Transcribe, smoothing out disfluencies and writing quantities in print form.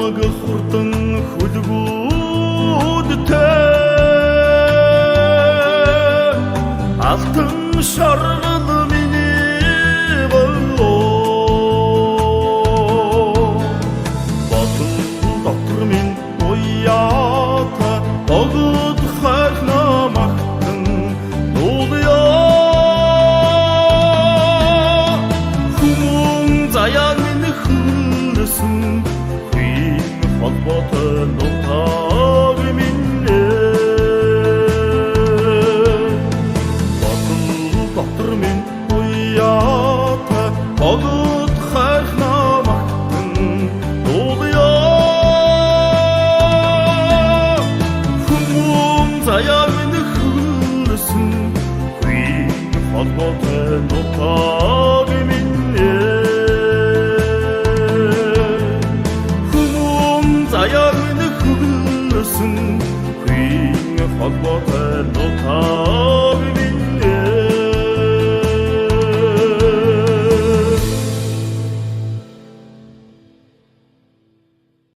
Намаг хурдан хөлгүүдтэй алтан шаргал миний голоо. Бодол дотор минь уяата богд хайрна магтан дуулъя. Хүмүүн заяа минь хөлсөн хүйн холбоотой нутаг минь ээ. Бодол дотор минь уяата богд хайрна магтан дуулъя. Хүмүүн заяа минь хөлсөн хүйн холбоотой нутаг минь ээ. Хүмүүн заяа минь хөлсөн хүйн холбоотой нутаг.